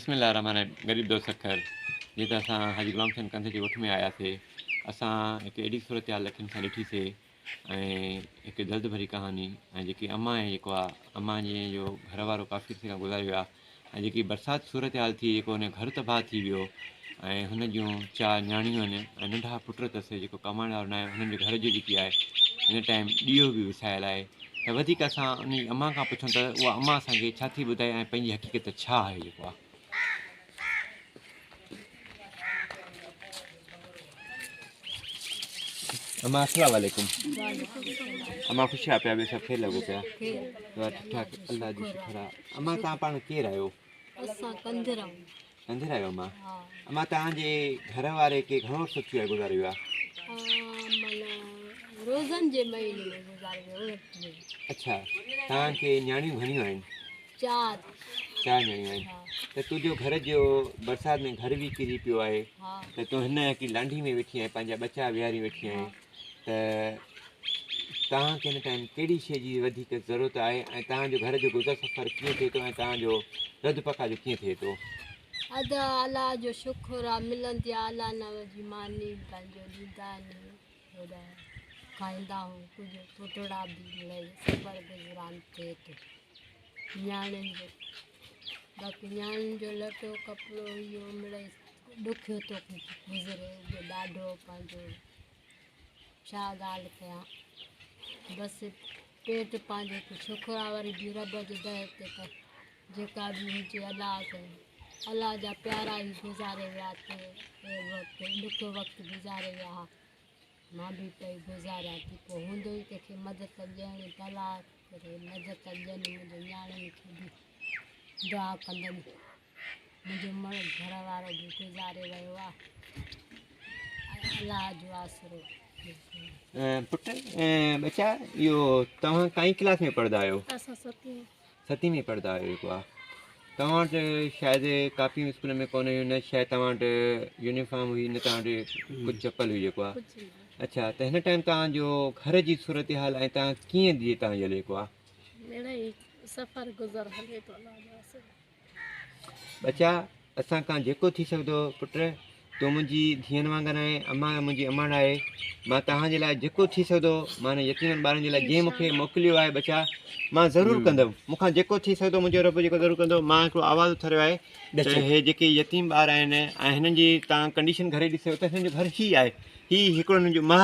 بسم الله الرحمٰن الرحيم غريب دوست سکر جيئن ته اسان حاجي غلام حسين ڪنڌ جي ڳوٺ ۾ آياسي اسان هڪ اهڙي صورتحال اکين سان ڏٺي سي ۽ هڪ درد ڀري ڪهاڻي ۽ جيڪي امان آهي جيڪو آ امان جي جو گهر وارو ڪافي عرصي کان گذاري ويو آ ۽ جيڪي برسات صورتحال ٿي جيڪو هن گهر تباهه ٿي ويو ۽ هن جون چار نياڻيون آهن ۽ ننڍا پٽ اٿس جيڪو ڪمائڻ وارو ناهي هنن جي گهر جو جيڪي آهي هن ٽائيم ڏيئو به وسايل آهي ته وڌيڪ اسان انهي امان کان پڇون ته اها امان اسان کي ڇا ٿي ٻڌائي ۽ پنهنجي حقيقت ڇا آهي جيڪو آهي. امان السلام عليڪم امان خوش آ پيا ٻيو سڀ خير لڳو پيا ٺيڪ ٺاڪ الله جو شڪر آ امان تان پاڻ ڪير آهيو اسان ڪنڌر آهيون. ڪنڌر آهيو امان امان توهان جي گهر واري کي گهڻو عرصو ٿي ويو آهي گذاري ويو آهي؟ معنيٰ روزن جي مهيني ۾ گذاري ويو 29. اڇا توهان کي نياڻيون گهڻيون آهن؟ چار. چار نياڻيون آهن ته تنهنجو گهر جو برسات ۾ گهر به ڪري پيو آهي ته تون هن هڪڙي لانڍي ۾ ويٺي آهين پنهنجا ٻچا ويهاري ويٺي آهين ته توهان کي هن ٽائيم ڪهڙي شيء جي وڌيڪ ضرورت آهي ۽ توهان جو گهر جو گذر سفر ڪيئن ٿئي ٿو ۽ توهان جو رڌ پڪا جو ڪيئن ٿئي ٿو؟ ادا الله جو شڪر آ ملندي آ الله نو جي ماني پنهنجو ڏيندا آهن هوڏا کائيندا آهيون ڪجهه ٽوٽڙا به مڙئي سفر گذران ٿئي ٿو نياڻين جو باقي نياڻين جو لٽو ڪپڙو اهو مڙئي ڏکيو ٿو گذري ڏاڍو پنهنجو ڇا ڳالهه ڪيان بس پيٽ پنهنجو ته شڪر آ وري به رب جي در تي ته جيڪا به هجي الله سائين الله جا پيارا ئي گذاري ويا ته وقت ڏکيو وقت گذاري ويا ها مان به پئي گذاريان ٿي پوء هوندو ئي ڪنهن کي مدد ڏيڻ ته الله ڪري مدد ڏين منهنجي نياڻين کي به دعا ڪندم منهنجو مڙ گهر وارو به گذاري ويو آ الله جو آسرو. پٽ ٻچا اهو توهان ڪائين ڪلاس ۾ پڙهندا آهيو؟ اسان ستين. ستين ۾ پڙهندا آهيو جيڪو آ توهان وٽ شايد ڪاپيون اسڪول ۾ ڪونه هيون نه شايد توهان وٽ يونيفارم هئي نه توهان وٽ ڪجهه چپل هئي جيڪو آ اڇا ته هن ٽائيم توهان جو گهر جي صورتحال ۽ توهان ڪيئن جي توهان جي جيڪو آ مڙئي سفر گذر هلي ٿو الله جو آسرو. ٻچا اسان کان جيڪو ٿي سگهندو پٽ تون منهنجي ڌيئن وانگر آهين امان منهنجي امڙ آهي مان توهان جي لاء جيڪو ٿي سگهندو مان يتيمن ٻارن جي لاء جنهن مون کي موڪليو آهي ٻچا مان ضرور ڪندم مون کان جيڪو ٿي سگهندو منهنجو رب جيڪو ضرور ڪندو مان هڪڙو آواز اٿاريو آهي ته هي جيڪي يتيم ٻار آهن ۽ هنن جي توهان ڪنڊيشن گهر جي ڏسو ته هنن جو گهر هي آهي هي هڪڙو هنن جو محل.